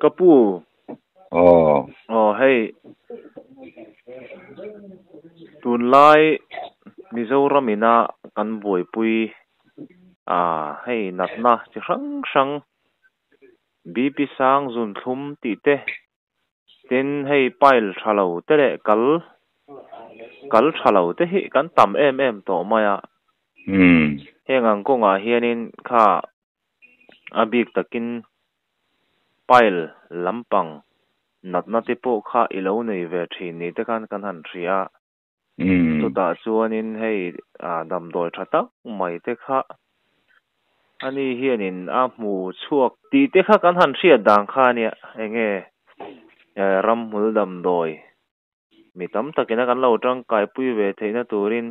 Ka pu. Aw. Aw hei tunlai Mizoram ina kan buaipui a hei natna chi hrang hrang BP sang zunthlum tih te tin hei pile tha lo te leh kal kal tha lo te hi kan tam em em tawh mai a. Heng ang kawngah hianin kha a bik takin pile lampang natna te pawh kha i lo nei ve thin ni te khan kan han hria a. Chutah chuanin hei damdawi tha tak mai te kha ani hianin a hmu chhuak tih te kha kan han hriat dan kha a nia, enge ramhmul damdawi mi tam takin a kan lo tangkaipui ve theihna turin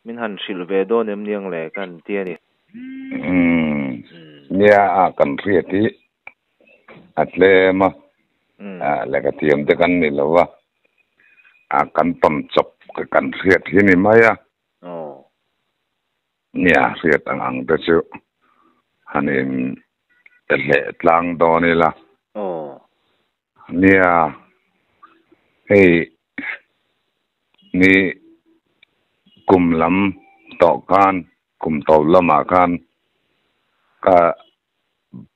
min han hrilh ve dawn em niang le ka han ti a ni. Umm nia a kan hriat hi a tlem a, lehkha thiam te kan ni lo va, a kan tawn chawp kan hriat hi ni mai a. Nia hriat ang ang te chu han in hleh tlang dawn ila. Nia, hei ni kum lam tawh khan, kum tawp lamah khan ka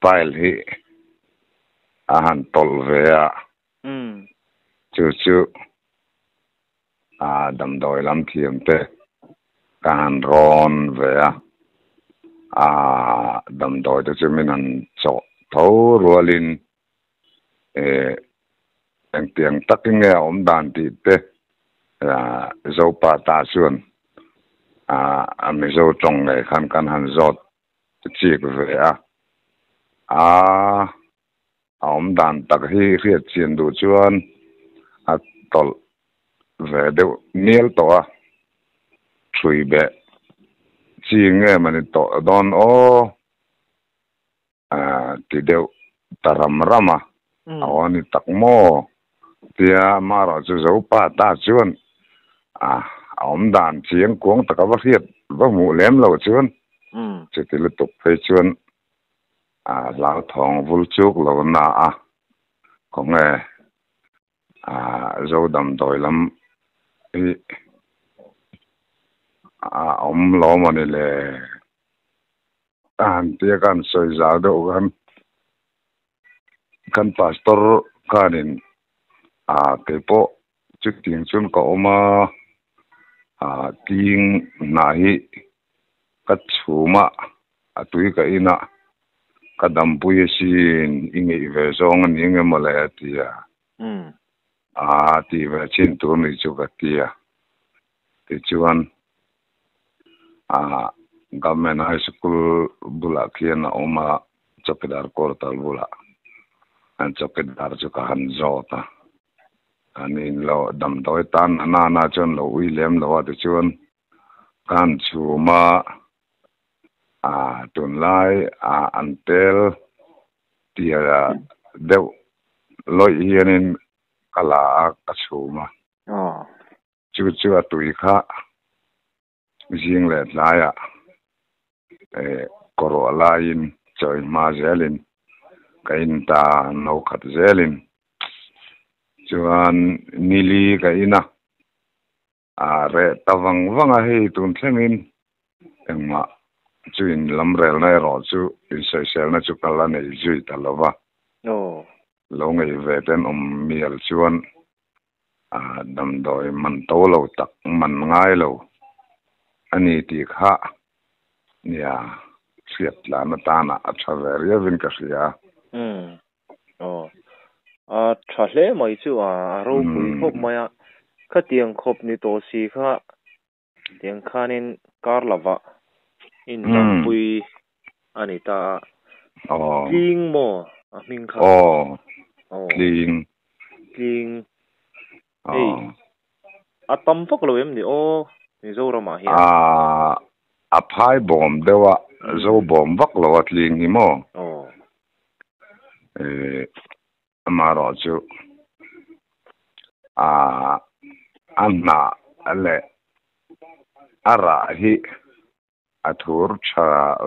pile hi a han tawlh ve a, chu chu damdawi lam thiam te ka han rawn ve a, damdawi te chu min han chawh tho rualin Engtiang takin nge a awm dan tih te Zopa ta chuan a Mizo tawng ngei khan kan han zawt chik ve a. A awm dan tak hi hriat chian duh chuan a tawlh ve deuh mial tawh a, hrui beh chi nge mawni tawh dawn aw. Ti deuh ta ram ram a, a aw ni tak maw? Tia amaherawh chu Zopa ta chuan a awm dan chiang kuang taka va hriat va hmuh lem lo chuan chuti lutuk phei chuan a hlauthawng vul chuk lo na a, khawnge Zo damdawi lam hi a awm lo maw ni le? A han tia ka han sawi zau deuh khan kan pastor khanin ah keipawh chutiang chuan ka awm a, ah tling hnah hi ka chhum a, a tui ka in a, ka dampui asin i ngeih ve zawng a ni nge maw le a ti a, ah tih ve chin tur ni chu ka ti a, tichuan ah Government High School bulah khian a awm a, Chowkidar quarter bulah an chowkidar chu ka han zawt a, an in lo damdawi tan a nana chuan lo ui lem lo a tichuan ka han chhum a, ah tunlai ah an tel tia deuh lawih hianin ka la a ka chhum a. Chu chu a tui kha zing leh tlaiah kawruah laiin chawi hma zelin ka in ta no khat zelin chuan nili ka in a, a reh ta vang vang a hei tun thlengin engmah chu in lam relna erawh chu insawiselna chu ka la nei zui ta lo va, lo ngei ve ten awm mial chuan Damdawi man to lo tak man ngai lo a ni tih kha nia hriat tlan atana a tha ve riauvin ka hria. Umm aw a tha hle mai chu a ropui khawp mai a, khatiang khawp ni tawh si kha tiang khanin kar lovah indampui a ni ta a. Tling maw a hming kha? Aw, tling. Tling. Hei, a tam vak lo em ni aw Mizoramah hian? A phai bawm deuh a, zo bawm vak lo a tling hi maw? Aw. Amaherawh chu a hnah leh a rah hi a thur tha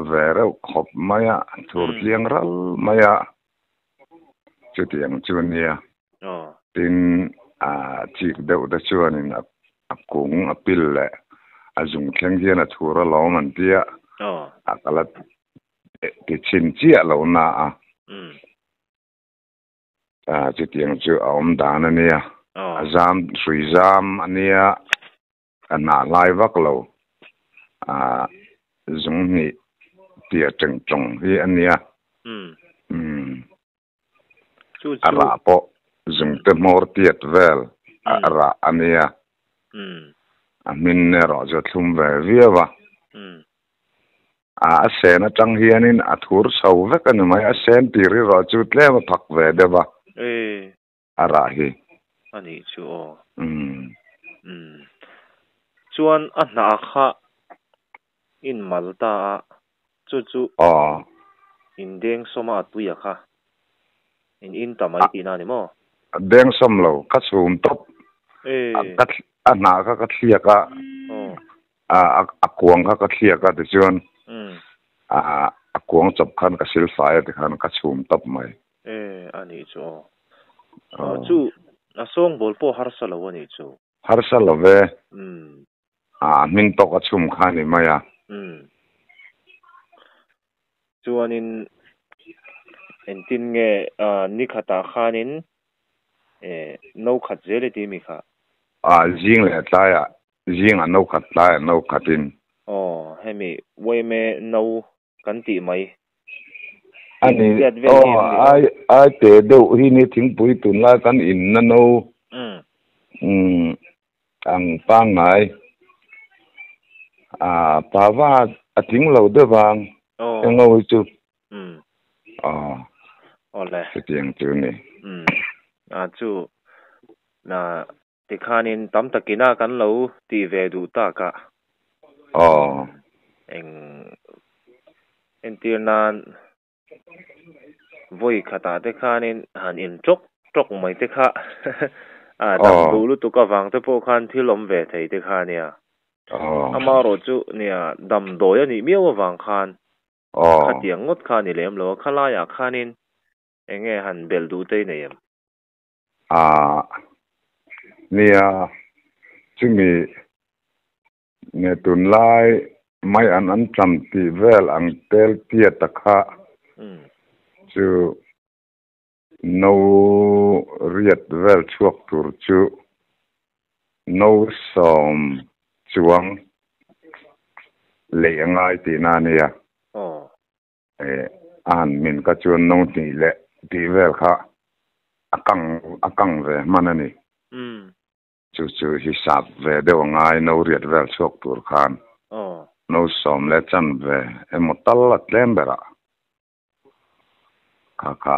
ve reuh khawp mai a, thur tliang ral mai a. Chutiang chu a nia. Tin, a chik deuh te chuanin a kung a pil leh a zung thleng hian a thur alawm an ti a, a kal a ti chhin chiah lo na a. Chutiang chu a awm dan a nia. A zam, hrui zam a nia, a hnah hlai vak lo. Zung hnih tia teng tawng hi a nia. A rah pawh zungte hmawr tiat vel a rah a nia. A hmin erawh chu a thlum ve viau a. A sen atang hianin a thur chho vek a ni mai. A sen tir erawh chu tlem a phak ve deuh a, a rah hi. A nih chu aw. Chuan a hnah kha in mal ta a, chu chu in deng sawm a a tui a kha. In in ta mai tihna a ni maw? Deng sawm lo, ka chhum tawp. A hnah kha ka thliak a, a kuang kha ka thliak a tichuan a kuang chawp khan ka sil fai a tikhan ka chhum tawp mai. E, a nih chu aw. Chu a sawngbawl pawh harsa lo a nih chu. Harsa lo ve. A hming tawk a chhum kha a ni mai a. Chuanin engtin nge ni khatah khanin no khat zel i ti mi kha? A zing leh tlaiah, zingah no khat tlaiah no khatin. Aw, hemi uaime no kan tih mai. A ni, aw ai ai te deuh hi ni thingpui tunlai kan inna no. Umm Ang pangngai a pava a tling lo deuh vang eng ho hi chu aw chutiang chu ni. A chu na tikhanin tam takina kan lo tih ve duh tak a. Aw. Eng entir nan Vawi khatah te khanin han in tawk tawk mai te kha a dam duh lutuk avang te pawh khan thil awm ve thei te kha nia. Amaherawh chu nia damdawi a nih miau avang khan khatiang ngawt kha a ni lem lo a, khalaiah khanin eng nge han belh duh te i nei em? A nia, chumi Nge tunlai mai an an ṭam tih vel ang tel tiat a kha chu no riat vel chhuak tur chu no sawm chuang leih a ngai tihna a nia. A han min kha chuan no hnih leh tih vel kha a kang a kang ve hman a ni. Chu chu hisap ve deuh a ngai no riat vel chhuak tur khan no sawm leh chan ve emaw tal a tlem berah kha kha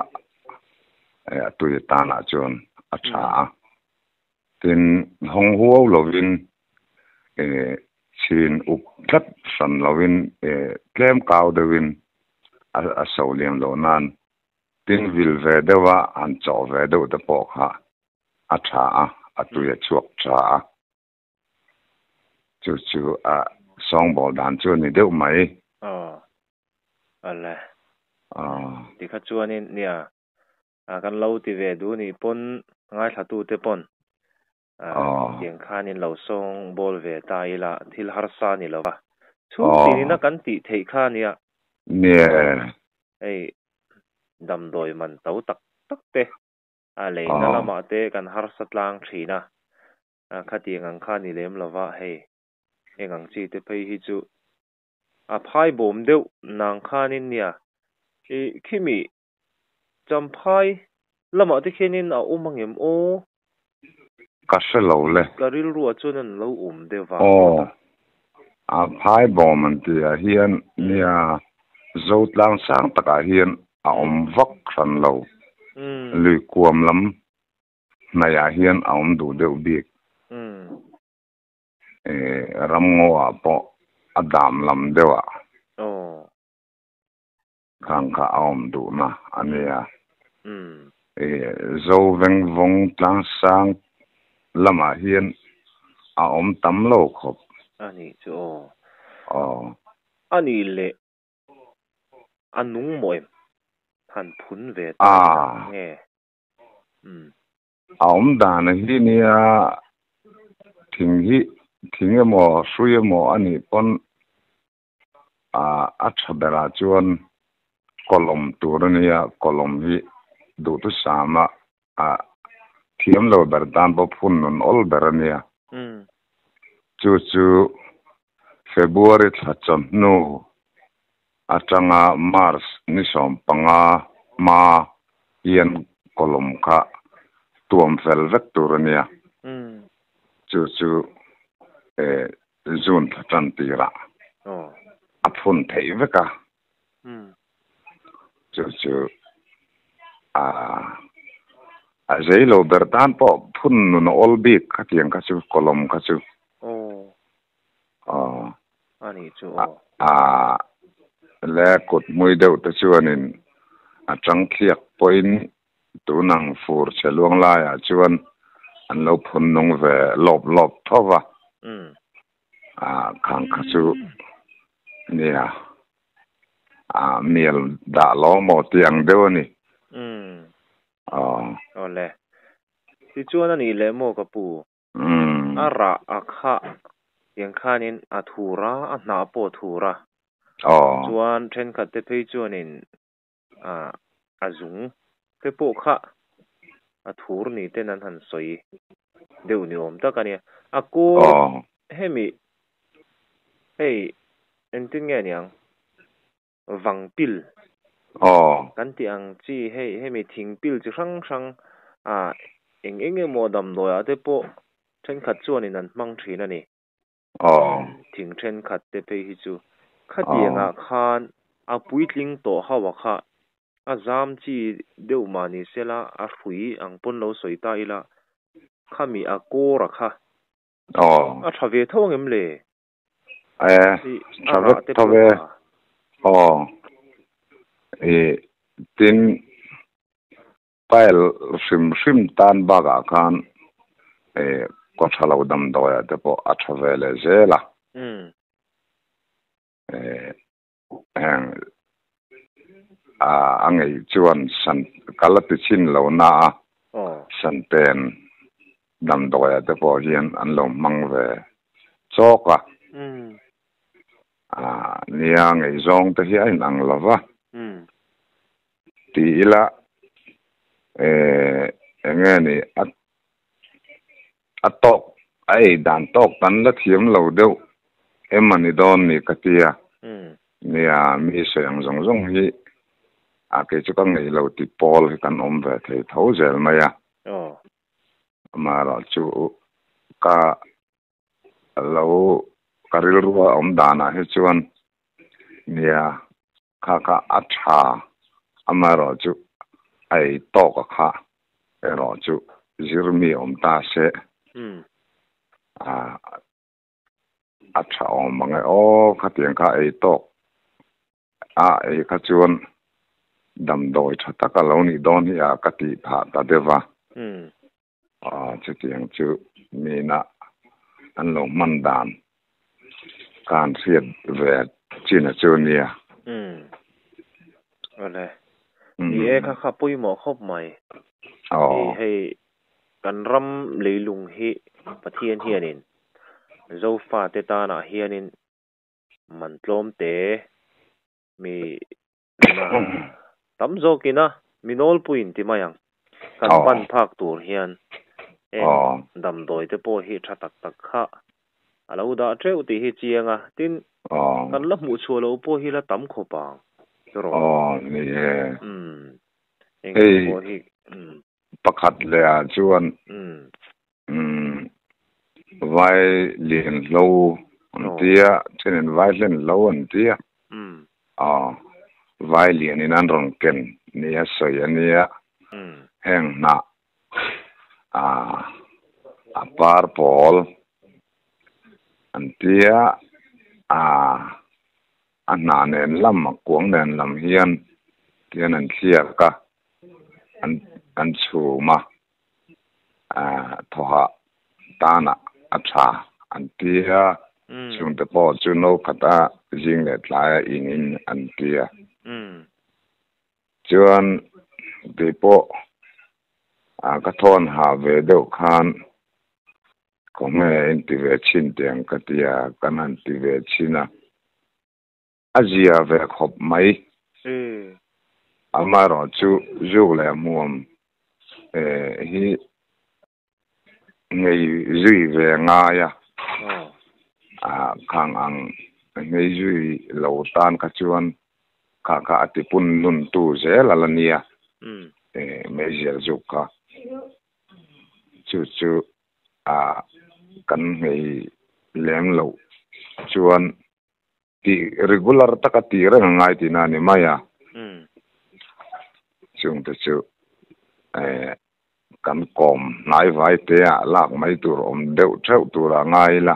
a tui atanah chuan a tha a. Tin, hawng huau lovin chhin up tlat hran lovin tlem kau deuhin a so liam loh nan tin vil ve deuha han chawh ve deuh te pawh kha a tha a, a tui a chhuak tha a. Chu chu a sawngbawl dan chu a ni deuh mai. Aw, ale. Aw. Tikha chuanin nia, kan lo ti ve duh nih pawn ngaithlatute pawn tiang khanin lo sawngbawl ve ta ila thil harsa ni lo va. Chhung tinin a kan tih theih kha nia. Nia. Hei damdawi man to tak tak te. A leina lamah te kan harsa tlang thin a, khatiang ang kha ni lem lova hei eng ang chi te phei hi chu a phai bawm deuh nang khanin nia i khimi champhai lamah te khianin a awm angem aw? Ka hre lo le. Ka rilruah chuan an lo awm deuh va. Aw, a phai bawm an tihah hian nia Zotlang sang takah hian a awm vak hran lo. Lui kuam lam hnaihah hian a awm duh deuh bik. Ramngaw-ah pawh a dam lam deuhah khang kha a awm duhna a nia. Zo vengvawng tlang sang lamah hian a awm tam lo khawp. A nih chu aw. Aw. A nih leh a nung maw em? Han phun ve ta ila nge? A awm dan hi nia thing hi thing emaw hrui emaw a nih pawn a tha berah chuan kawlawm tur a nia kawlawm hi duhthusama a thiam lo ber tan pawh phun nun awl ber a nia. Chu chu February thla chawhnu atanga March ni 15 hma hian kawlawm kha tuam fel vek tur a nia. Chu chu June thla tan tirah a phun theih vek a. Chu chu a zei lo ber tan pawh phun nun a awl bik khatiang kha chu kawlawm kha chu. Ani chu le kut hmui deuh te chuanin a tang thliak pawhin tunang fur che luang laiah chuan an lo phun nung ve lawp lawp tho va. Khang kha chu nia mial dah lo maw tiang deuh a ni. Awle tichuan a nih leh maw ka pu? A rah a kha tiang khanin a thur a, a hnah pawh a thur a. Chuan thenkhat te phei chuanin a zung te pawh kha a thur ni ten an han sawi deuh ni awm tak a nia. A kawr hemi hei engtin nge aniang vang pil kan tih ang chi hei hemi thing pil chi hrang hrang eng eng emaw damdawiah te pawh thenkhat chuanin an hmang thin a ni. Thing thenkhat te phei hi chu khatiangah khan a puitling tawh ho a kha a zam chi deuh mah ni sela a hrui ang pawn lo sawi ta ila khami a kawr a kha a tha ve tho ang em le? Tha vek tho ve. Tin pile hrim hrim tan bakah khan kaw tha lo damdawiah te pawh a tha ve leh zel a. A ngei chuan san kal a ti chin lo na a santen damdawiah te pawh hian an lo hmang ve chawk a. Nia ngei zawng te hi a inang lo va. Ti ila enge ni a tawk a ei dan tawk kan la thiam lo deuh emani dawn ni ka tia. Nia mi sawi ang zawng zawng hi a kei chu ka ngei lo ti pawl hi kan awm ve thei tho zel mai a. Amaherawh chu ka lo ka rilru a awm danah hi chuan nia kha kha a tha amaherawh chu a ei tawk a kha erawh chu zir mi awm ta se a tha awm ang e aw khatiang kha ei tawk a ei kha chuan damdawi tha tak a lo nih dawn hi a ka tih phah ta deuh va. Chutiang chu mina an lo hman dan kan hriat ve chin a chu nia. Awle ni e kha kha pawimawh khawp mai. Hei kan ram leilung hi Pathian hianin Zofa te tanah hianin man tlawm te mi tam zawkina mi nawlpuiin ti mai ang kan pan phak tur hian damdawi te pawh hi tha tak tak kha a lo dah teuh tih hi chiang a. Tin kan la hmuh chhuah lo pawh hi la tam khawp ang. Ni e. Hei pakhat lehah chuan vai lian hlo an tia thenin vai hlen hlo an tia. Vai lianin an rawn ken nia sawi a nia. Heng hnah a par pawl an tia a hnah nen lam a kuang nen lam hian tian an thliak a an chhum a thawhah tanah a tha an tia. Chungte pawh chu no khata zing leh tlaia in an tia. Chuan keipawh A ka thawn ha ve deuh khan khawnge in ti ve chhin teh ang ka ti a, kan han ti ve chhin a, a zia ve khawp mai. Amaherawh chu zuk leh hmuam hi ngei zui ve ngai a, khang ang ngei zui lo tan kha chuan kha kha a tipun lun tu zel a la nia, meizial zuk kha chu chu a kan ngei lem loh chuan tih regular taka tih reng a ngai tihna a ni mai a, chungte chu kan kawm hnai vai te ah lak mai tur awm deuh theuh tur a ngai ila,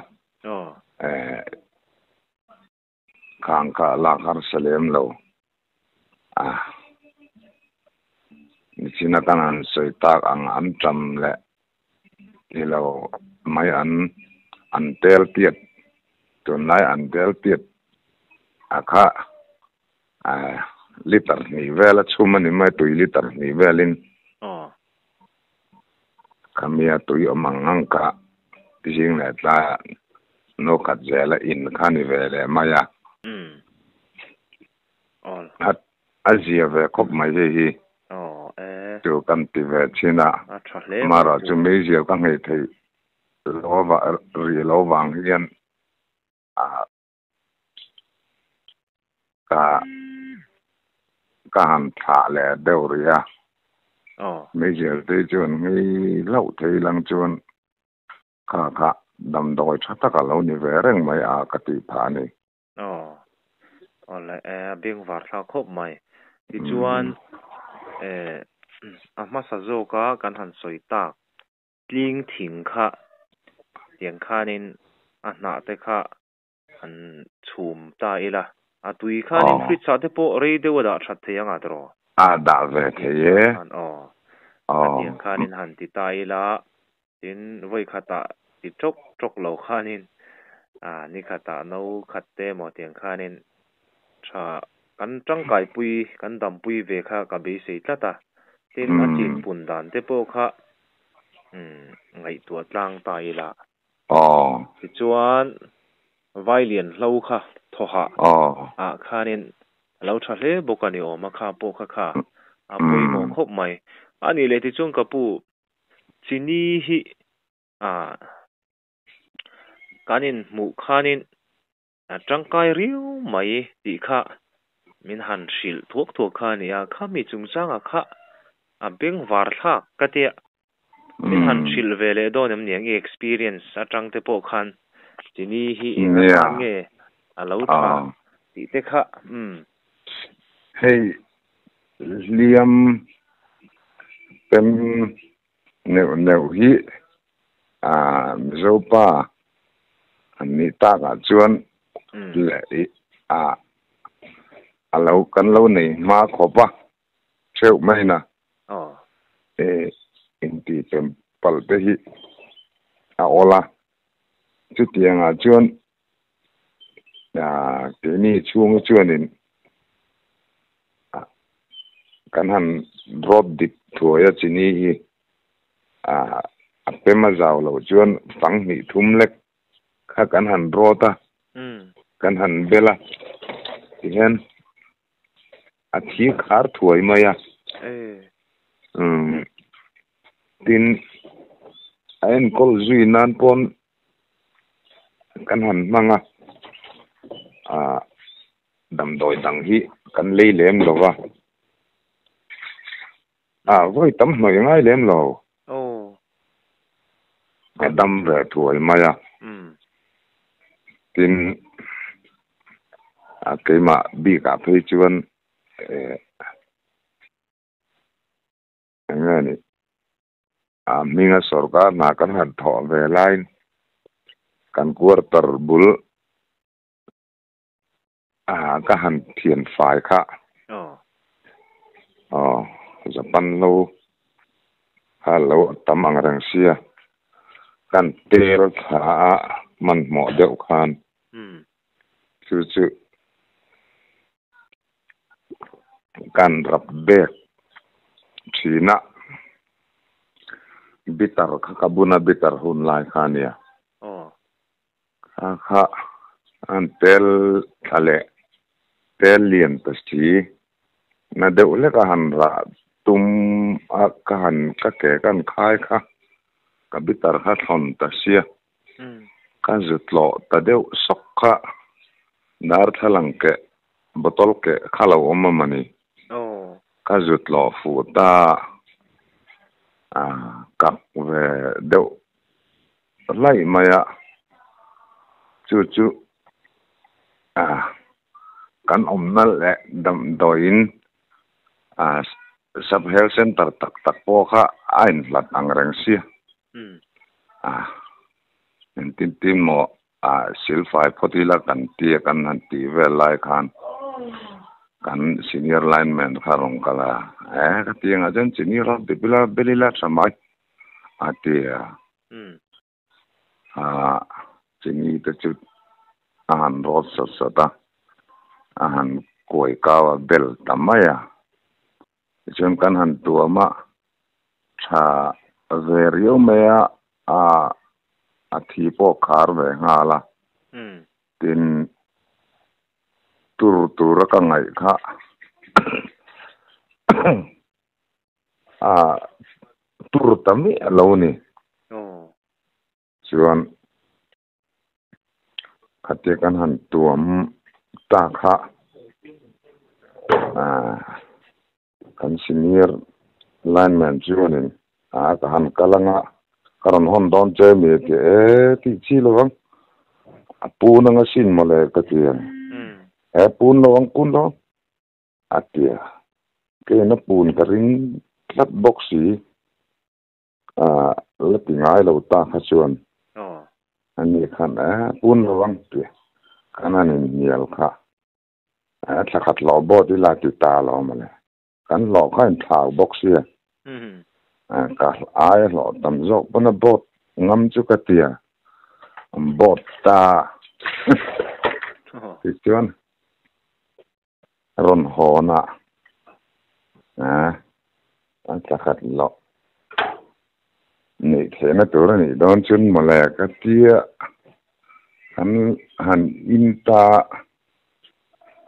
khang kha lak harsa lem lo a, nichina kan han sawi tak ang an tam leh ni lo mai an an tel tiat tunlai an tel tiat a kha liter hnih vel a chhum a ni mai tui liter hnih velin khamia tui awm ang ang kha zing leh tlaiah no khat zela in kha ni ve leh mai a a zia ve khawp mai hei hi chu kan ti ve thin a amaherawh chu meizial ka nghei theih rih lo vang hian Ka ka han thlah leh deuh rih a, meizial te chuan ngei hlauh thei lang chuan kha kha damdawi tha tak a lo ni ve reng mai a ka tih phah a ni. Aw, aw le e, a beng var thlak khawp mai. Tichuan e a hmasa zawka kan han sawi tak tling thing kha tiang khanin a hnah te kha Han chhum ta ila, a tui khanin fridge ah te pawh rei deuh a dah that thei ang a tiraw? A dah ve thei e. Aw, a tiang khanin han ti ta ila, tin vawi khatah ti tawk tawk lo khanin ni khatah no khat te emaw tiang khanin tha kan tangkaipui, kan dampui ve kha ka beisei tlat a, tin a chinpun dan te pawh kha ngaihtuah tlang ta ila. Aw. Tichuan, Vailian hlo kha thawhah ah khanin a lo tha hle bawk a ni awm a, kha pawh kha kha a pawimawh khawp mai. A nih leh tichuan ka pu, chini hi ah kan inhmuh khanin a tangkai riau mai tih kha min han hrilh thuak thuak kha a ni a, khami chungchangah kha a bengvar thlak ka tia. Min han hrilh ve leh dawn em niang i experience atang te pawh khan chini hi eng atan nge a lo tha tih te kha umm. Hei hliam pem neuh neuh hi Mizopa an nih takah chuan a lo kan lo nei hma khawp a. theuh mai na intih pem palh te hi a awl a, chutiangah chuan keini chhunga chuanin kan han rawt dik thuai a chini hi a pem a zau loh chuan fang hnih thum lek kha kan han rawt a, kan han bel a tihian. A thi khar thuai mai a. Tin, a enkawl zui nan pawn kan han hmang a, damdawi dang hi kan lei lem lo va. A vawi tam hnawih ngai lem lo. A dam ve thuai mai a. Tin, a keimah bikah phei chuan eng nge ni a hminga sorkar hna kan han thawh ve laiin kan quarter bul ka han thian fai kha aw Japan lo kha lo tam ang reng sia kan tel thla a hmanhmawh deuh khan chu chu kan rap bek thin a. Bitter kha ka buna bitter hun lai kha nia. Kha kha an tel thla leh tel lian ta si na deuh hlek a han rah tum a ka han ka ke ka han khai kha ka bitter kha thlawn ta sia. Ka zu tlawh ta deuh sawk kha darthlalang keh bottle keh kha lo awm a mawni. Ka zu tlawh fuh ta a kak ve deuh hlaih mai a, chu chu a kan awmna leh damdawiin a sub health centre tak tak pawh kha a inhlat ang reng sia. A engtin tin maw a silfai phawt ila kan tia kan han tih vel lai khan kan senior lineman kha rawn kal a, e ka ti angah chuan chini rawn ti ila bel ila tha mai a ti a. A chini te chu a han rawt sawt sawt a, a han kuai kau a bel ta mai a. Tichuan kan han tuam a, tha ve riau mai a, a a thi pawh khar ve nghal a. Tin, tur tura ka ngaih kha a tur ta miah lo ni. Chuan Khatia kan han tuam ta kha ah kan senior lineman chuanin ah ka han kal anga ka rawn hawn dawn che mi a ti e tih chi lo ang a pun anga sin mawle ka ti a e pun lo ang pun lo ang a ti a keina pun ka ring tlat bawk si. Ah, la ti ngai lo ta kha chuan ani khan eh pun lo ang ti khan an inhnial kha eh thla khat hlawh bawt ila ti ta lo mawle kan hlawh kha in thlau bawk sia eh ka ai hlawh tam zawk pawn a bawt ngam chu ka tia an bawt ta ti chuan rawn hawn a eh a tla khat loh neih theihna tur a nih dawn chuan mawle ka tia kan han in ta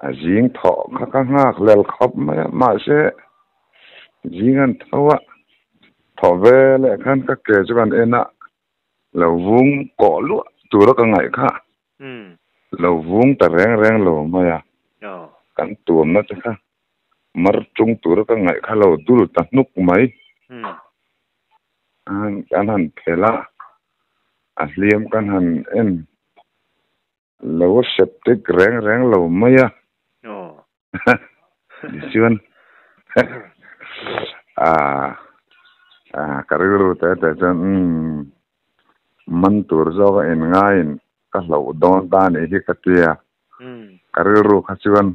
a zing thawh kha ka nghak lel khawp mai a mahse zing an tho a thawh ve leh khan ka ke chu kan en a lo vung kawh luah tura ka ngaih kha. Lo vung ta reng reng lo mai a, kan tuamna te kha mar tung tura ka ngaih kha lo dul ta hnuk mai. Kan han phelh a, a hliam kan han en lo septic reng reng lo mai a. Tichuan ka rilru te te chuan umm man tur zawk a in ngaiin ka hlauh dawn ta anih hi ka ti a, ka rilru kha chuan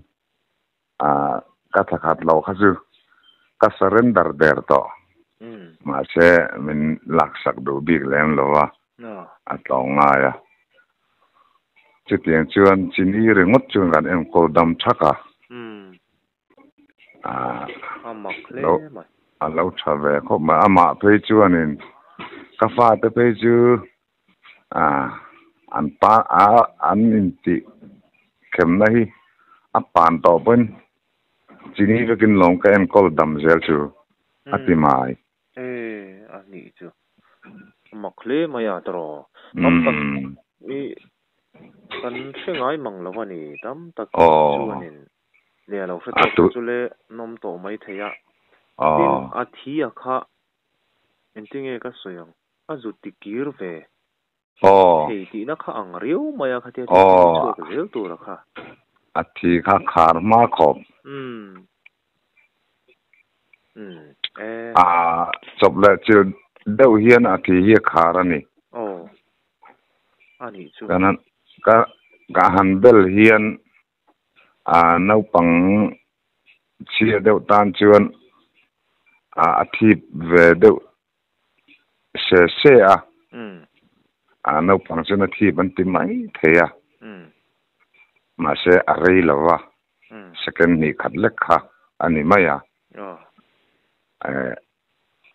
ka thla khat lo kha chu ka surrender der tawh mahse min laksak duh bik lem lo a, a tlawm ngai a. Chutiang chuan chini ringawt chuan kan enkawl dam thak a. A mak hle mai. A lo tha ve khawp mai. Amah phei chuanin ka fate phei chu an pa an intih khemna hi a pan tawh pawhin chini vekin lawm ka enkawl dam zel chu a ti mai. E, a nih chu. A mak hle mai a tawrh. Tam tak i kan hre ngai mang lo a ni. Tam tak chuanin leh a lo hre tawk te chu le nawm tawh mai thei a. Tin, a thi a kha engtinge ka sawi ang? A zut ti kir ve thei tihna kha ang riau mai a khatia thil chhuak zel tur a kha. A thi kha khar hma khawp. A chawp leh chilh deuh hian a thi hi a khar a ni. Ka han bel hian a naupang chhia deuh tan chuan a thip ve deuh se se a. A naupang chuan a thip an ti mai thei a. Mahse a rei lo va. Second hnih khat lek kha a ni mai a,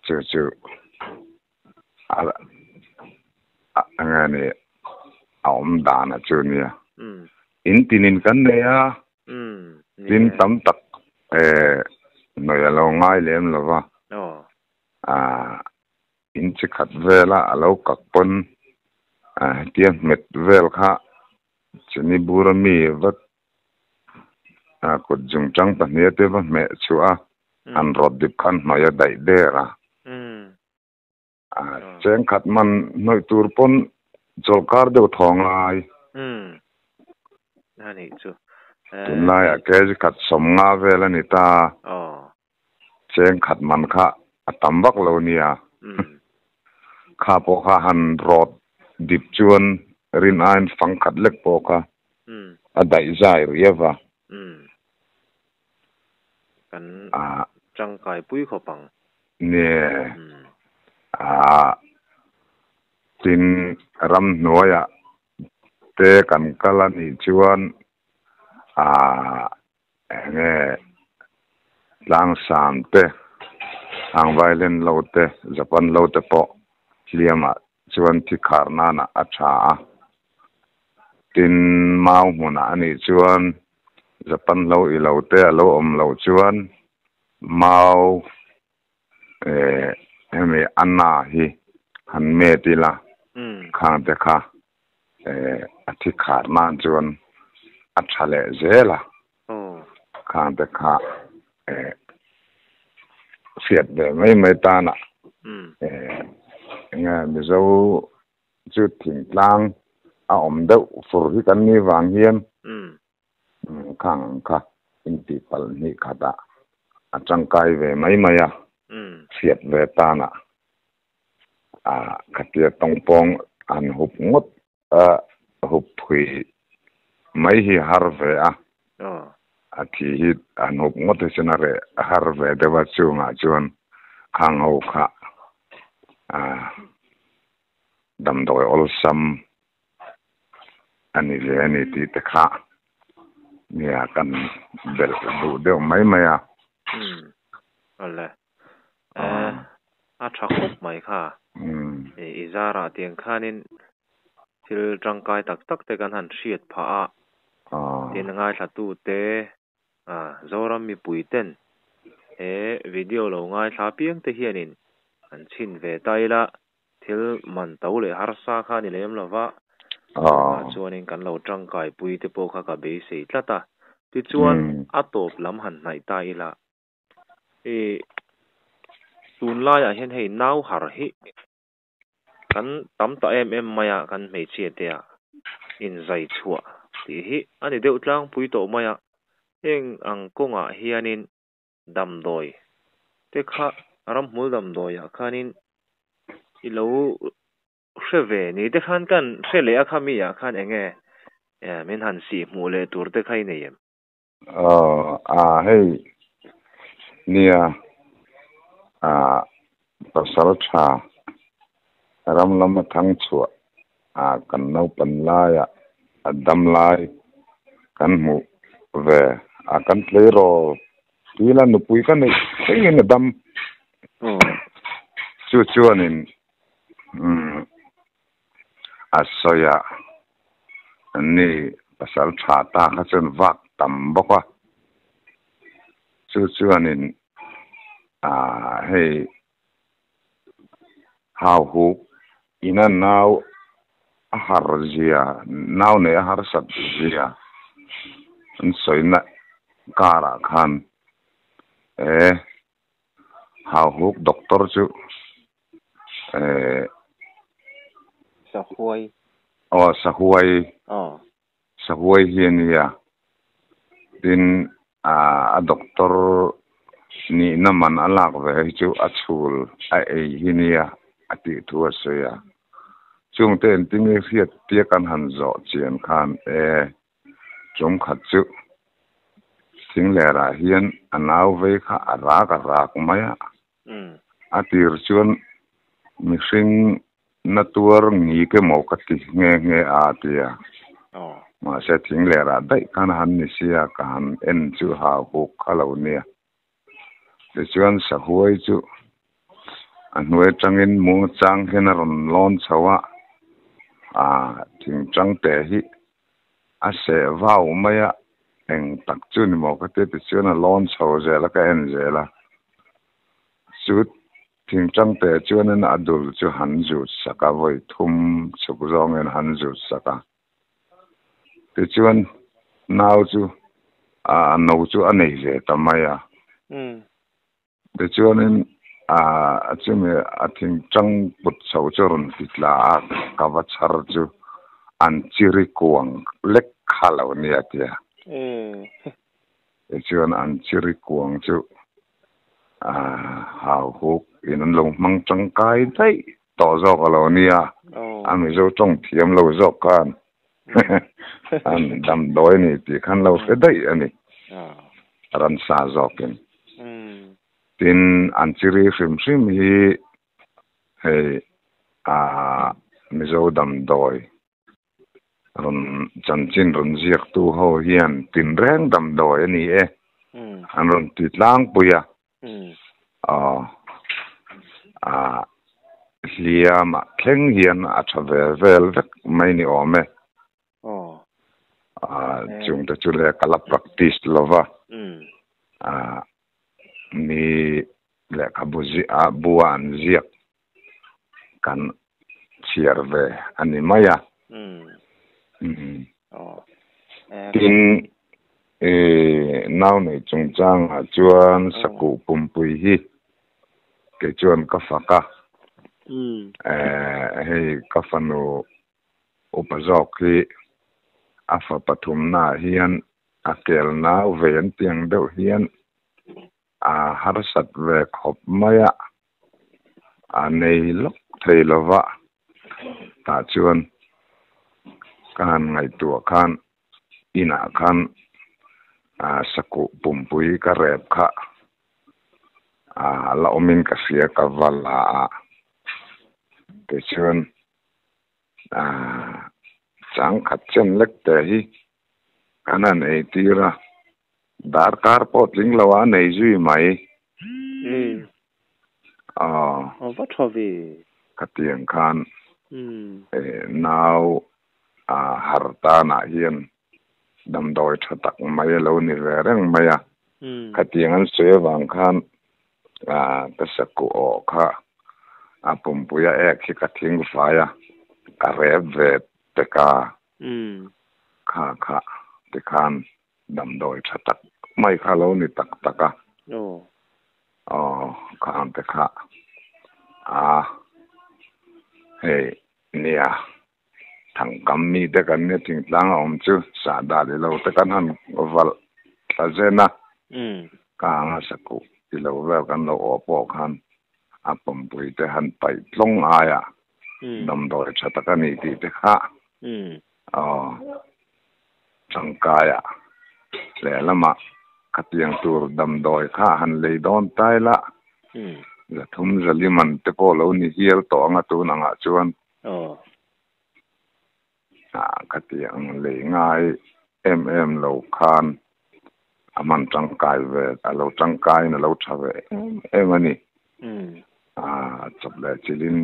chu chu A enge ni a awm dan a chu nia. In tinin kan nei a, tin tam tak hnawih a lo ngai lem lo va. In chi khat vela a lo kak pawn hetia hmet vel kha chini bura mi vat kut zungchang pahnih te va hmeh chhuah a, an rawt dip khan hnawih a daih der a. Cheng khat man hnawih tur pawn chawlhkar deuh thaw ngai. Tunlaiah kg khat sawmnga vel a ni ta. Cheng khat man kha a tam vak lo nia. Kha pawh kha han rawt dip chuan rin aiin fang khat lek pawh kha a daih zai riau va. Kan tangkai pui khawp ang. Nia. Tin, ramhnuaiah te kan kal a nih chuan Enge tlangsam te, hang violin lo te, Japan lo te pawh hliamah chuan thi khar nanah a tha a. Tin, mau hmunah a nih chuan Japan lo i lo te a lo awm loh chuan mau hemi a na hi han met ila khang te kha a thi khar nan chuan a tha leh zel a, khang te kha hriat ve mai mai tana enge Mizo chu thingtlang a awm deuh fur hi kan nih vang hian Khang ang kha intih palh hnih khatah a tangkai ve mai mai a, hriat ve tanah khatia tawngpawng han hup ngawt hup phui mai hi har ve a, a thi hi han hup ngawt hi chuan a reh har ve deuh a, chungah chuan khang ho kha damdawi awlsam a ni ve a ni tih te kha nia kan belh duh deuh mai mai a. Umm awle e a tha khawp mai kha i zarah tiang khanin thil tangkai tak tak te kan han hriat phah a tin ngaithla te Zoram mipui ten he video lo ngaithla piang te hianin an chhin ve ta ila. Thil man to leh harsa kha a ni lem lo va, chuvangah chuanin kan lo tangkai pui te pawh kha ka beisei tlat a. Tichuan, a tawp lam han hnaih ta ila, i tunlaiah hian hei nau har hi kan tam ta em em mai a, kan hmeichhia te ah inzai chhuah tih hi a ni deuh tlangpui tawh mai a. Heng ang kawngah hianin damdawi te kha ramhmul damdawiah khanin i lo hre ve ni te khan kan hre leh a kha mi ah khan eng nge min han sih hmuh leh tur te kha i nei em? Aw a hei nia a pasal tha ram lama thang chhuah a kan naupan laia a dam lai kan hmuh ve a kan tleirawl tila nupui ka neih thlengin a dam chu chuanin a sawi a ni pasal tha ta kha chuan vak tam bawk a chu chuanin hei Hau huk ina nau a har zia, nau nei a harsat zia an sawina karah khan e hau huk doctor chu e Sahuai. Aw sahuai. Aw. Sahuai hi a nia. Tin, a doctor nihna man a lak ve hi chu a chhul a ei hi nia a tih thu a sawi a. Chungte engtinge hriat tia kan han zawh chian khan e, tum khat chu thinglerah hian a nau vei kha a rak a rak mai a. A tir chuan mihring na tuar ngik emaw ka ti nghe nghe a a ti a. Mahse thing lerah daih khan a han ni sia ka han en chu ha huk kha lo nia. Tichuan sahuai chu A hnuai atangin muangchang hian a rawn lawn chho a, ah thingtang te hi a seh vau mai a, eng tak chu ni maw ka tia tichuan a lawn chho zel a ka en zel a, chu thingtang te chuanin a dul chu han zut sak a, vawi thum chhuk zawngin han zut sak a, tichuan nau chu ah no chu a nei ve ta mai a. Tichuanin a chumi a thingtang put chho chu rawn ti tla a, ka va chhar chu an chiri kuang lek kha lo nia a ti a. Tichuan an chiri kuang chu hau huk in an lo hmang tangkai daih tawh zawk a lo nia, a Mizo tawng thiam lo zawk khan an damdawi a ni tih khan lo hre daih a ni, ransa zawkin. Tin, an chiri hrim hrim hi hei Mizo damdawi rawn chanchin rawn ziaktu ho hian tinreng damdawi a ni e, an rawn ti tlangpui a. Aw, a hliamah thleng hian a tha ve vel vek mai ni awm e. Chungte chu le ka la practice lo va, mi lehkhabu bua an ziak kan chhiar ve a ni mai a. Tin, nau nei chungchangah chuan sakuh pumpui hi kei chuan ka fak a. Hei ka fanu upa zawk hi a fa pathumnaah hian a kel nau ve an tiang deuh hian a harsat ve khawp mai a. A nei lawk thei lo va, tah chuan ka han ngaihtuah khan inah khan sakuh pumpui ka rep kha a la awmin ka hria ka va la a, tichuan changkhat chen lek te hi kan han eitir a. Darkar pawh tling lo a nei zui mai. Aw. A va tha ve. Khatiang khan nau har tanah hian damdawi tha tak mai a lo ni ve reng mai a. Khatiang an sawi avang khan ka sakuh awh kha a pumpui a ek hi ka thing fai a, ka rep ve pek a. Kha kha tikhan Damdawi tha tak mai kha lo ni tak tak a. Aw khang te kha a hei nia thangkam mi te kan nia thingtlang a awm chu sahdah ni lo te kan han valh thla zen a kang a sakuh ti lo vel kan lo awh pawh khan a pumpui te han paih tlawng aia damdawi tha tak a ni tih te kha aw. Tangkaia lehlamah khatiang tur damdawi kha han lei dawn tai la, zathum zali man te pawh lo ni hial tawh anga tun angah chuan khatiang lei ngai em em lo khan a hman tangkai ve, a lo tangkaiin a lo tha ve em em a ni. Chawp leh chilhin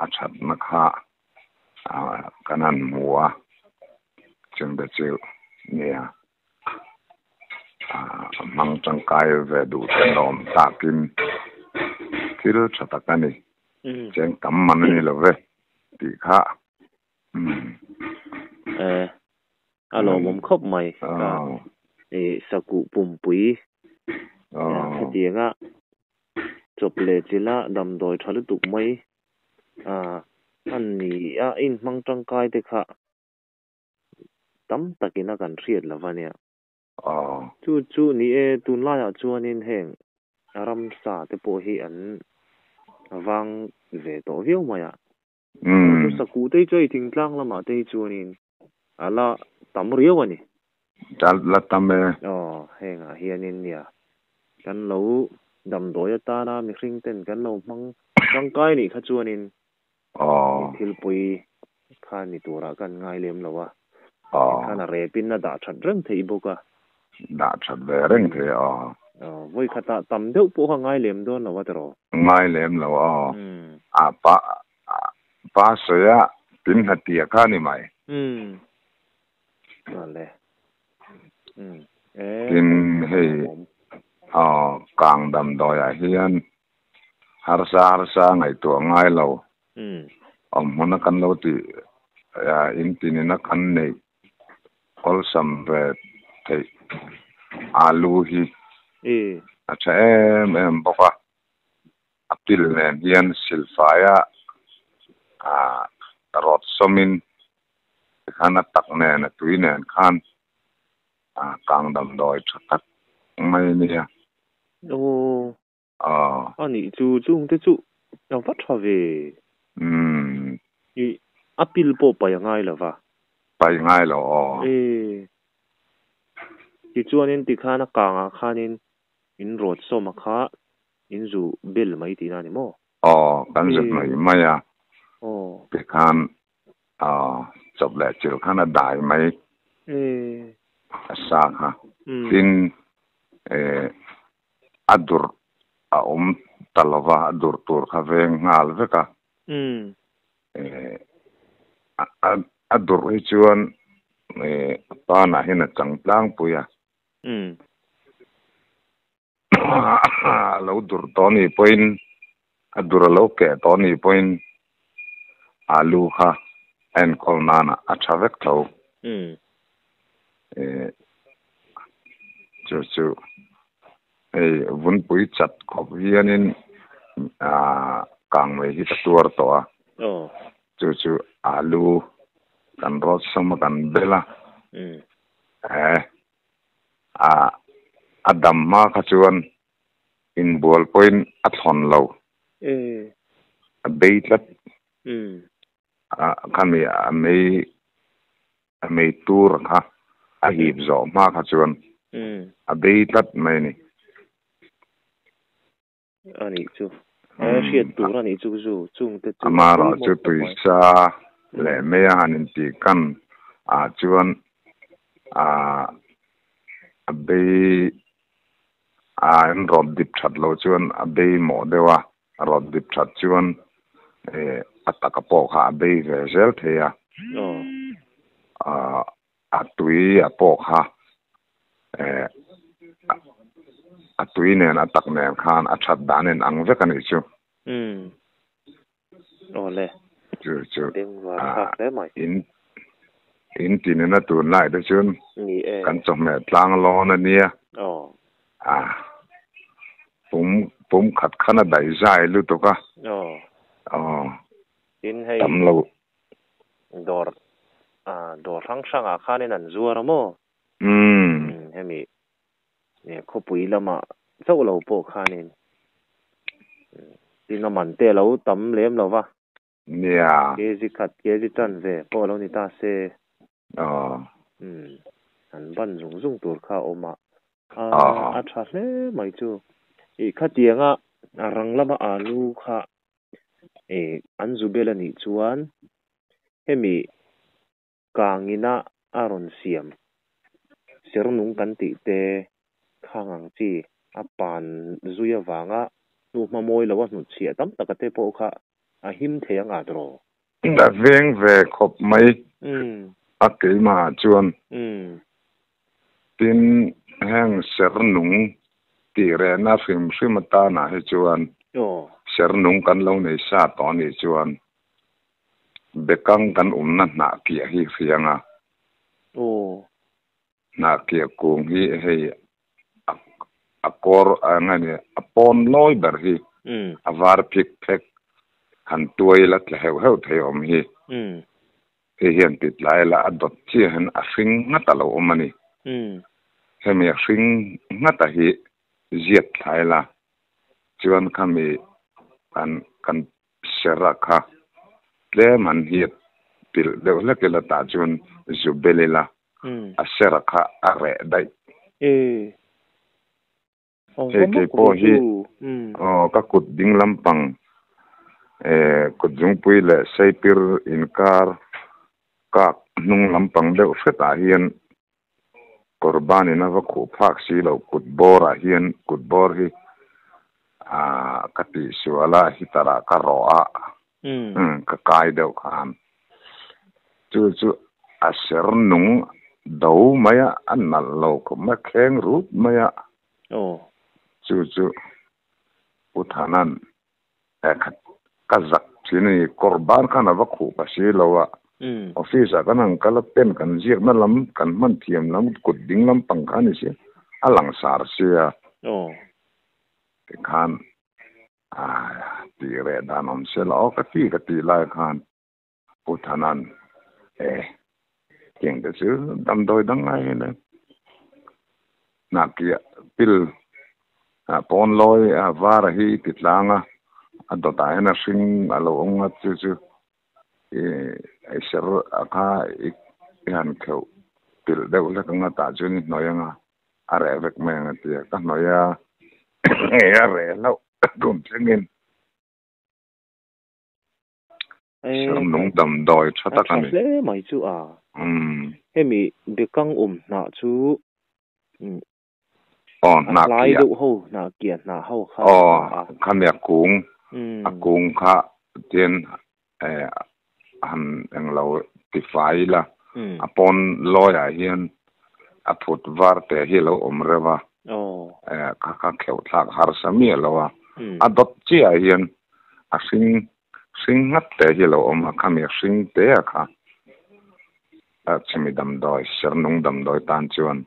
a thatna kha kan han hmu a chungte chu nia hmang tangkai ve duh te lawm takin thil tha tak a ni cheng tam man a ni lo ve tih kha a lawmawm khawp mai ka sakuh pumpui hetianga chawp leh chilha damdawi tha lutuk mai Ah, a ni a, inhmang tangkai te kha tam takin a kan hriat lo va nia. Chu chu ni e, tunlaiah chuanin heng ramsa te pawh hi an vang ve tawh viau mai a. Chu sakuh te hi chu hei thingtlang lamah te hi chuanin a la tam riau a ni. La tam e. Aw, hengah hianin nia kan lo damdawi atana mihring ten kan lo hmang tangkai nih kha chuanin thilpui kha ni turah kan ngai lem lo a, tikhan a repin a dah that reng theih bawk a. Dah that ve reng thei aw. Voi khata tam deuh pawh kha ngai lem dawn lo a tiraw? Ngai lem lo aw. A pa pa sawi a tin hna tia kha ni mai. Ale. Tin hei aw kang damdawi ah hian harsa harsa ngaihtuah ngai lo. Awm hmuna kan lo tih in tinina kan neih awlsam ve theih alu hi a tha em em bawk a. A pil nen hian silfaia rawt sawmin tikhan a tak nen a tui nen khan kang damdawi tha tak mai a nia. Aw. A nih chu chungte chu a va tha ve. I a pil pawh pai a ngai lo va. Pai ngai lo aw. E. Tichuanin tikhan a kangah khanin in rawt sawma kha in zu bel mai tihna a ni maw? Aw, kan zu hnawih mai a. Tikhan chawp leh chilh khan a dai mai a sa kha. Tin, a durh a awm ta lo va, a durh tur kha veng nghal vek a. A durh hi chuan a panah hian a chang tlangpui a. A lo dur tawh anih pawhin a dur a lo keh tawh anih pawhin alu kha a enkawl nana a tha vek tho. Chu chu hei vunpui chat khawp hianin kang mai hi ka tuar tawh a. Chu chu alu kan rawt sawm a kan bel a. A a dam hma kha chuan inbual pawhin a thlawn lo. A bei tlat. Khami a mei a mei tur kha a hip zawh hma kha chuan a bei tlat mai a ni. A nih chu. E hriat tur a nih chu zu chungte chu. Amaherawh chu tuisa leh mei a han intih kan ah chuan a bei a an rawt dip that lo chuan a bei mawh deuh a, rawt dip that chuan a taka pawh kha a bei ve zel thei a. A tui a pawh kha a tui nen a tak nen khan a that dan in ang vek a nih chu. Umm. Awle. Chu chu. Bengvar thlak hle mai. In in tinin a tun lai te chuan kan chawhmeh tlang lawn a nia. Aw. A pum pum khat khan a daih zai lutuk a. Aw. Aw. Tin hei. Tam lo. Dawr dawr hrang hrangah khanin an zuar a maw? Umm hemi khawpui lamah chauh lo pawh khanin tin a man te a lo tam lem lo va. Nia. Kg khat kg tan ve pawh a lo ni ta se. Aw. Umm an ban zung zung tur kha a awm a. A tha hle mai chu. Ih khatianga a rang lama alu kha Ih an zu bel a nih chuan hemi kangina a rawn siam sernung kan tih te khang ang chi a pan zui avanga hnuhma mawi lo a hnutchhiah tam taka te pawh kha a him thei ang at rawh. A veng ve khawp mai a keimah chuan. Tin, heng sernung tih rehna hrim hrim atanah hi chuan sernung kan lo nei sa tawh anih chuan bekang kan umna hnah kiah hi hriang a. Hnah kiah kung hi hei a kawr eng nge ni a pawn lawi ber hi a var phik phek han tuai la tla heuh heuh thei awm hi. Hei hian ti tlai la a dawt chiah hian a hring nghat a lo awm a ni. Hemi a hring nghat a hi ziat thlai la chuan khami kan kan ser a kha tlem han hiat pilh deuh hlek ila tah chuan zu bel ila a ser a kha a reh daih. Hei kei pawh hi aw ka kut ding lampang kut zungpui leh seipir inkar kak hnung lampang deuh hretah hian Kawrban in a va khuh phak si lo kut bawr ah hian kut bawr hi ah ka tih sual a heater ah ka rawh a ka kai deuh khan chu chu a ser nung do mai a a nalh lo khawp mai a kheng rut mai a chu chu Pu Thana'n ka zak thin a ni. Kawrban khan a va khuh pa si lo a, office ah kan han kal a, pen kan ziakna lam, kan hman thiam lam, kut ding lampang kha a ni si, a langsar sia. Tikhan tih reh dan awm se la aw ka ti ka tih lai khan Pu Thana'n e tiang te chu damdawi dang ngai hian e hnahkiah pil pawn lawi a var a hi i ti tlang a, a dawtah hian a hring a lo awm ngat chu chu i ei ser a kha i han kheuh pilh deuh hlek ang a tah chuan i hnawih ang a, a reh vek mai ang a ti a, ka hnawih a a reh hlauh tun thlengin. Sermnung damdawi tha tak a ni. A tha hle mai chu a. Hemi bekang um hnah chu a hlai deuh ho hnah kiah hnah ho kha a tha a. Aw khami a kung a kung kha tin han englo ti fai ila a pawn lawiah hian a phut var te hi a lo awm reuh a kha kha kheuh thlak harsa miah lo a a dawt chiah hian a hring hring nghat te hi a lo awm a, khami a hring te a kha a chhemi damdawi, sernung damdawi tan chuan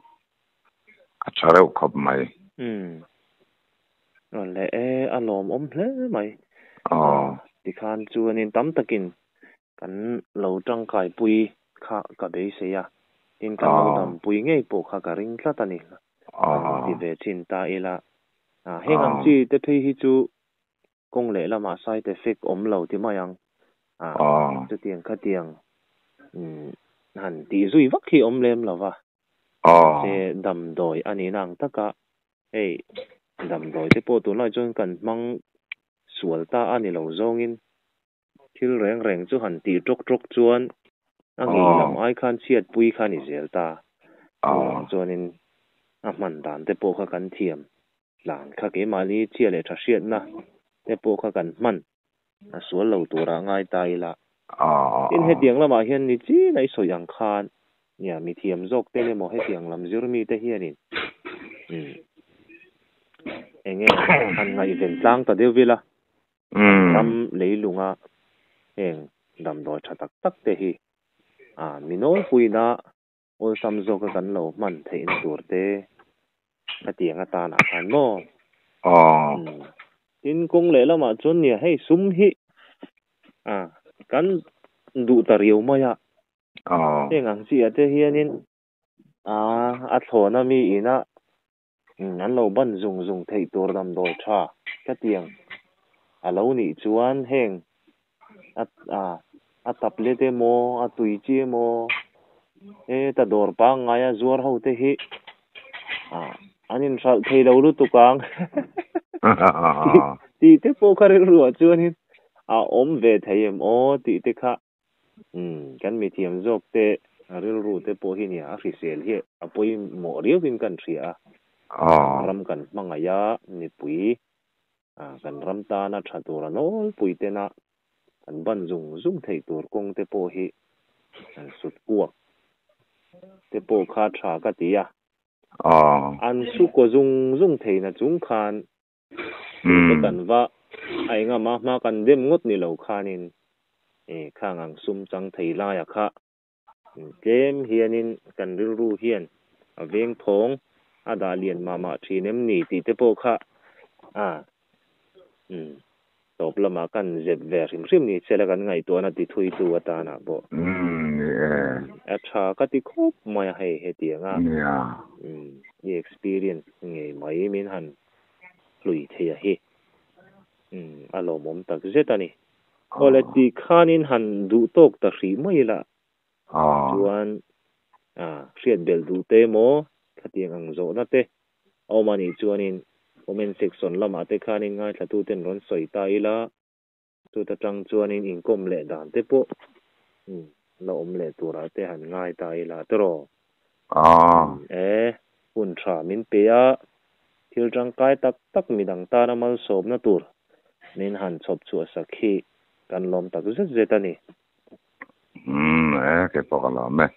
a tha reuh khawp mai. Umm. Rawn leh e, a lawmawm hle mai. Aw. Tikhan chuanin tam takin kan lo tangkaipui kha ka beisei a, tin kan lo dampui ngei pawh kha ka ring tlat a ni. Kan ti ve thin ta ila. Heng ang chi te phei hi chu Kawng leh lamah side effect awm lo ti mai ang. Chutiang khatiang han tih zui vak hi awm lem lo va. Mahse damdawi a nihna ang taka hei damdawi te pawh tunlai chuan kan hmang sual ta a ni lo zawngin thil reng reng chu han tih tawk tawk chuan a ngei lam ai khan chhiatpui kha a ni zel ta. Chuvang chuanin a hman dan te pawh kha kan thiam Tlan kha keimahni chhia leh tha hriatna te pawh kha kan hman a sual lo turah ngai ta ila. Tin, hetiang lamah hian ni chin a i sawi ang khan nia mi thiam zawk te emaw hetiang lam zir mi te hianin eng nge han ngaihven tlang ta deuh ila kan ram leilunga heng damdawi tha tak tak te hi mi nawlpuina Awlsam zawka kan lo hman theihna tur te khatiang atanah khan maw? Tin, kawng leh lamah chuan nia hei sum hi kan duh ta riau mai a. Heng ang chiah te hianin a thlawna mi ina an lo ban zung zung theih tur damdawi tha khatiang a lo nih chuan heng a tablet emaw a tui chi emaw heta dawr pangngaia zuar ho te hi an inhralh thei lo lutuk ang tih te pawh kha rilruah chuanin a awm ve thei em aw tih te kha Umm, kan mithiam zawk te rilru te pawh hi nia a hrisel hi a pawimawh riauin kan hria a. Ram kan hmangaih a, mipui kan ram tana tha tur a nawlpui tena kan ban zung zung theih tur kawng te pawh hi kan sut kuak te pawh kha tha ka ti a. An su kaw zung zung theihna chung khan Tute kan va a enga mah hma kan dem ngawt ni lo khanin e khang ang sum chang thei laia kha tlem hianin kan rilru hian a veng thawng a dah lian mah mah thin em ni tih te pawh kha a tawp lamah kan zep ve hrim hrim ni chela kan ngaihtuahna ti thuitu atanah pawh a tha ka ti khawp mai a hei hetianga i experience ngei mai min han hlui thei a hi. Umm a lawmawm tak zet a ni. Awle tih khanin han duh tawk ta hrih mai ila chuan hriat belh duh te emaw khatiang ang zawhna te a awm a nih chuanin comment section lamah te khanin ngaithlatuten rawn sawi ta ila chuta tang chuanin inkawm leh dan te pawh la awm leh turah te han ngai ta ila tiraw. Ah. E hun tha min pe a, thil tangkai tak tak midang tana malsawmna tur min han chhawp chhuah sak hi kan lawm tak zet zet a ni. E ke pawh ka lawm e.